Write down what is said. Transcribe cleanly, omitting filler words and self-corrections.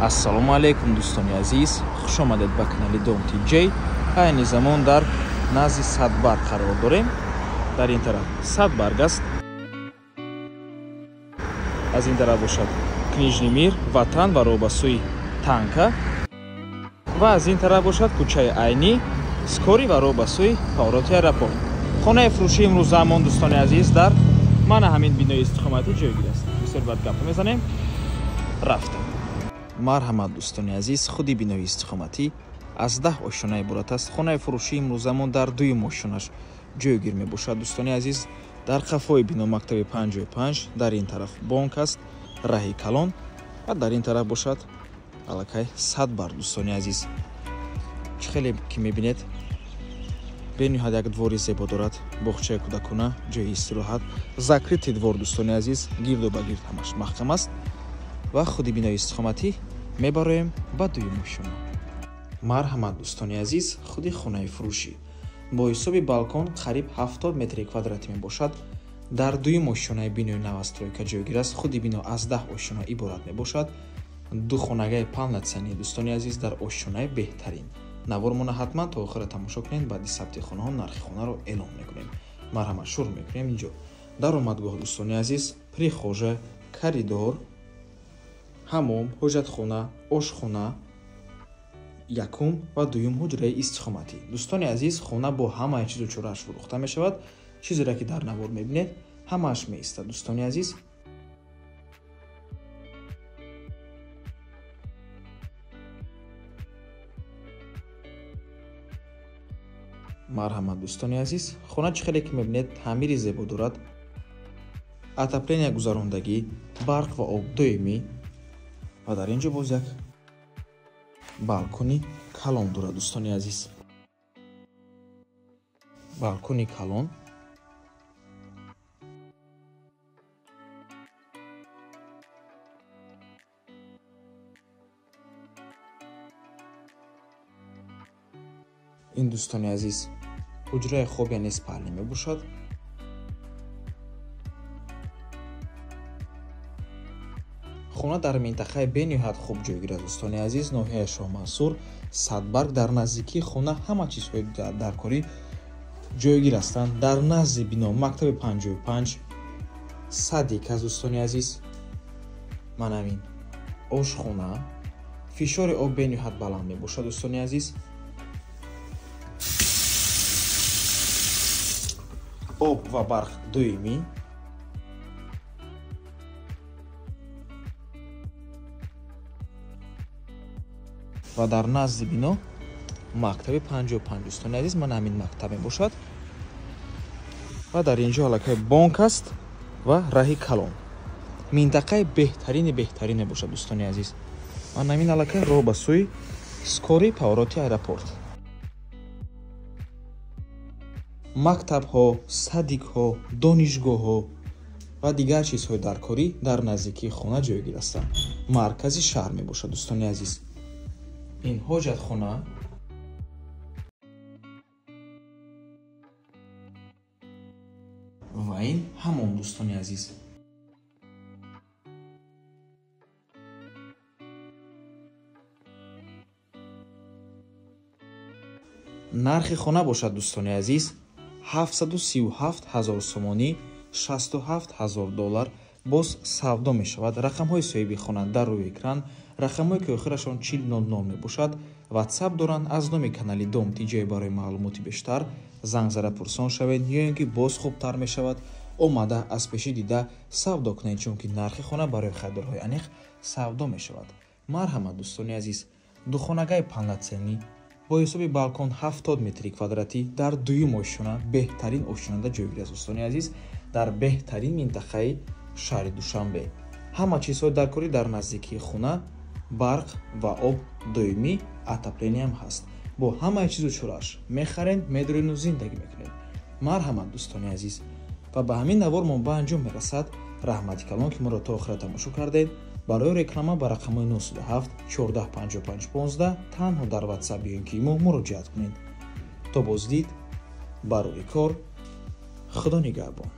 Ассалому алайкум, дӯстони азиз, хуш омадед ба канали Дом ТЖ. Айни замон дар назди Садбарг қарор дорем. Дар ин тараф Садбарг аст, аз ин тараф бошад Книжный мир, Ватан ва роҳ ба сӯи Танка, ва аз ин тараф бошад кӯчаи Айнӣ, Скори ва роҳ ба сӯи повороти аэропорт. Хонаи фурӯшии имрӯзаамон, дӯстони азиз, дар мана ҳамин бинои истиқоматӣ ҷойгир аст. Бисёр баъд гап мезанем, рафтем. Марҳамат, дӯстони азиз, худи бинои истиқоматӣ аз 10 ошёна иборат аст. Хонаи фурӯшии имрӯзамон дар дуюм ошёнаш ҷойгир мебошад. Дӯстони азиз, дар қафои бино мактаби 55, дар ин тараф бонк аст, раҳи калон, ва дар ин тараф бошад аллакай Садбарг. Дӯстони азиз, чӣ хеле ки мебинед, бениҳоят як двори зебо дорад, боғчаи кӯдакона, ҷои истироҳат, закрытый двор. Дӯстони азиз, гирду ба гирд ҳамаш маҳкам аст. Ва худи бинои истиқоматӣ мебароем ба дуюм ошёна. Марҳамат, дӯстони азиз, худи хонаи фурӯшӣ бо ҳисоби балкон қариб 70 метри квадратӣ мебошад. Дар дуюм ошёнаи бинои новостройка ҷойгир аст. Худи бино аз 10 ошёна иборат мебошад. Ду хонагаи полноценный, дӯстони азиз, дар ошёнаи беҳтарин. Навормона ҳатман то охира тамошо кунед. Баъди сабти хонаҳо нархи хонаро эълон мекунем. Марҳамат, шурӯъ мекунем. Инҷо даромадгоҳ, дӯстони азиз, прихожа, коридор, ҳамом, ҳоҷатхона, ошхона, якум ва дуюм ҳуҷраи истиқоматӣ. Дӯстони азиз, хона бо ҳамаи чизу чорааш фурӯхта мешавад. Чизеро ки дар навор мебинед, ҳамааш меистад, дӯстони азиз. Марҳамат, дӯстони азиз, хона чӣ хеле ки мебинед, таъмири зебо дорад, отопления гузарондагӣ, барқ ва об доимӣ, ва дар ин ҷо боз як балкони калон дорад, дӯстони азиз. Балкони калон. Ин, дӯстони азиз, ҳуҷраи хоб, яъне спальня мебошад. Хона дар минтақаи бениҳоят хуб ҷойгир аст, дӯстони азиз, ноҳияи Шоҳмансур, Садбарг. Дар наздикии хона ҳама чизҳои даркорӣ ҷойгир ҳастанд. Дар назди бино мактаби 55, садик аст, дӯстони азиз. Манамин ошхона, фишори об бениҳоят баланд мебошад, дӯстони азиз. Об ва барқ доимӣ. Ва дар назди бино мактаби 55, дӯстони азиз, ман ҳамин мактаб мебошад. Ва дар ин ҷо аллакай бонк аст ва раҳи калон. Минтақаи беҳтарини беҳтарин мебошад, дӯстони азиз. Ман ҳамин аллакай роҳ ба сӯи скори повороти аэропорт. Мактабҳо, садикҳо, донишгоҳҳо ва дигар чизҳои даркорӣ дар наздикии хона ҷойгир ҳастанд. Маркази шаҳр мебошад, дӯстони азиз. Ин ҳоҷатхона, ва ин ҳамом, дӯстони азиз. Нархи хона бошад, дӯстони азиз, 737 ҳазор сомонӣ, 67 ҳазор доллар боз савдо мешавад. Рақамҳои соҳиби хона дар рӯи экран, рақамҳое ки охирашон 4000 мебошад, ватсап доранд. Аз номи канали Дом ТЖ барои маълумоти бештар занг зада пурсон шавед, ё ин ки боз хубтар мешавад омада аз пеши дида савдо кунед, чунки нархи хона барои харидорҳои аниқ савдо мешавад. Марҳамат, дӯстони азиз, духонагаи полноценный бо ҳисоби балкон 70 метри квадратӣ дар дуюм ошёна, беҳтарин ошёнада ҷойгир аст, дӯстони азиз, дар беҳтарин минтақаи шаҳри Душанбе. Ҳама чизҳои даркорӣ дар наздикии хона, барқ ва об доимӣ, отоплениям ҳаст. Бо ҳамаи чизу чорааш мехарен, медорену зиндагӣ мекунед. Марҳамат, дӯстони азиз. Ва ба ҳамин навормон ба анҷом мерасад. Раҳмати калон, ки моро то охира тамошо кардед. Барои реклама ба рақамҳои 907 14 55 15 танҳо дар WhatsApp ё ин ки имо муроҷиат кунед. То боздид, барои кор, Худо нигаҳбон.